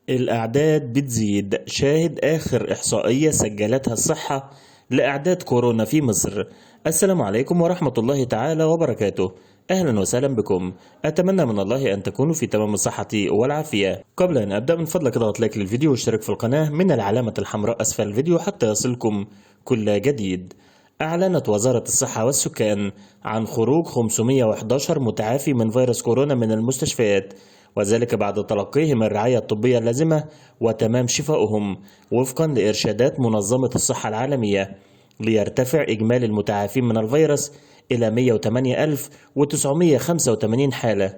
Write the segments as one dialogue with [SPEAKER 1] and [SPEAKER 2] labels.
[SPEAKER 1] الأعداد بتزيد. شاهد آخر إحصائية سجلتها الصحة لأعداد كورونا في مصر. السلام عليكم ورحمة الله تعالى وبركاته، أهلا وسهلا بكم. أتمنى من الله أن تكونوا في تمام الصحة والعافية. قبل أن أبدأ من فضلك اضغط لايك للفيديو واشترك في القناة من العلامة الحمراء أسفل الفيديو حتى يصلكم كل جديد. أعلنت وزارة الصحة والسكان عن خروج 511 متعافي من فيروس كورونا من المستشفيات، وذلك بعد تلقيهم الرعاية الطبية اللازمة وتمام شفائهم وفقا لإرشادات منظمة الصحة العالمية، ليرتفع إجمالي المتعافين من الفيروس إلى 108,985 حالة.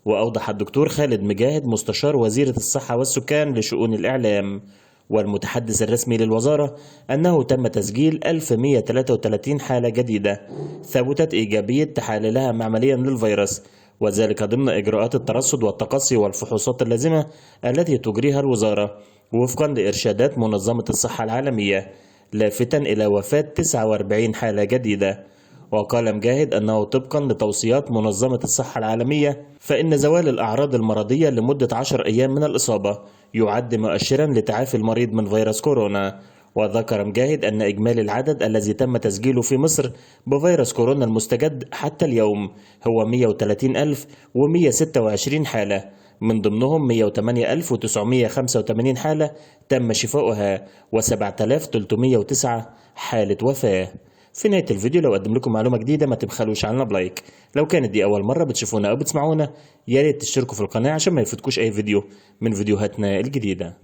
[SPEAKER 1] وأوضح الدكتور خالد مجاهد مستشار وزيرة الصحة والسكان لشؤون الإعلام والمتحدث الرسمي للوزارة أنه تم تسجيل 1133 حالة جديدة ثبتت إيجابية تحاليلها معمليا للفيروس، وذلك ضمن إجراءات الترصد والتقصي والفحوصات اللازمة التي تجريها الوزارة وفقا لإرشادات منظمة الصحة العالمية، لافتا إلى وفاة 49 حالة جديدة. وقال مجاهد أنه طبقا لتوصيات منظمة الصحة العالمية فإن زوال الأعراض المرضية لمدة 10 أيام من الإصابة يعد مؤشرا لتعافي المريض من فيروس كورونا. وذكر مجاهد أن إجمالي العدد الذي تم تسجيله في مصر بفيروس كورونا المستجد حتى اليوم هو 130,126 حالة، من ضمنهم 108,985 حالة تم شفاؤها و7,309 حالة وفاة. في نهاية الفيديو لو قدم لكم معلومة جديدة ما تبخلوش علينا بلايك. لو كانت دي أول مرة بتشوفونا أو بتسمعونا يا ريت تشتركوا في القناة عشان ما يفوتكوش أي فيديو من فيديوهاتنا الجديدة.